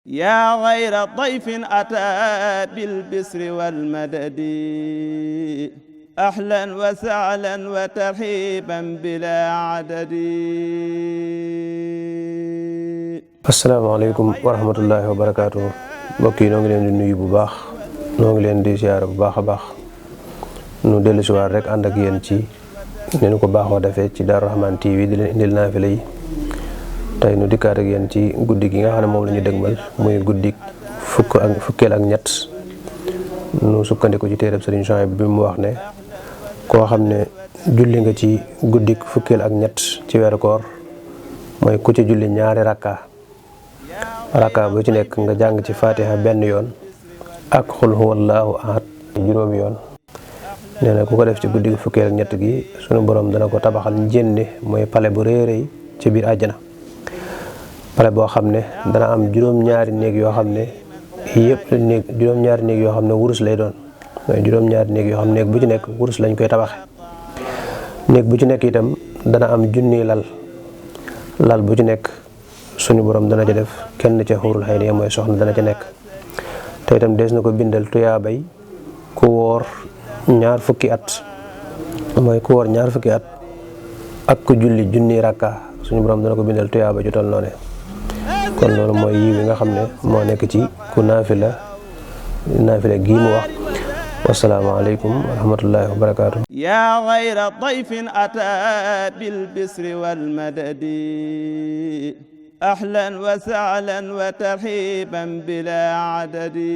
yaa xayra dayfin ataa bil bisri wal madadi ahlan wa sahlan wa tarhiban bilaa adadi. asalaamaaleykum wa rahmatullahi wa barakaatu. mbokk yi noo ngi leen di nuyu bu baax, noo ngi leen di siyaare bu baax a baax. nu dellu si waat rek ànd ak yéen ci ni ñu ko baaxoo defee ci Darou Rahmane TV di leen indil naafila yi. tey nu dikkaat ak yéen ci guddi gi nga xam ne moom la ñu dëgmal muy guddi fukkeel ak ñett. nu sukkandiku ci téereb Sëriñ Suhaybu bi mu wax ne koo xam ne julli nga ci guddi fukkeel ak ñett ci weeru koor mooy ku ci julli ñaari rakka bu ci nekk nga jàng ci fatiha benn yoon ak xul huwallahu ahad juróomi yoon. nee na ku ko def ci guddi fukkeel ak ñett gi sunu borom dana ko tabaxal njénne mooy pale bu réeréy ci biir àjjana. pale boo xam ne dana am juróom-ñaari néeg yoo xam ne juróom-ñaari néeg yoo xam ne wurus lay doon. mooy juróom-ñaari néeg yoo xam ne néeg bu ci nekk wurus lañ koy tabaxe. néeg bu ci nekk itam dana am junni lal bu ci nekk suñu borom dana ca def kenn ca xuurul xëy na mooy soxna dana ca nekk. te itam dees na ko bindal tuyaabay ku woor ñaar fukki at ak ku julli junni rakka suñu borom dana ko bindal tuyaaba ju tol noone. kon loolu mooy yiw yi nga xam ne moo nekk ci ku naafila gii mu wax. wasalaamaaleykum wa rahmatullahi wa barakaatu. yaa xayra dayfin ataa bil bisri wal madadi ahlan wa sahlan wa tarhiban bilaa adadi.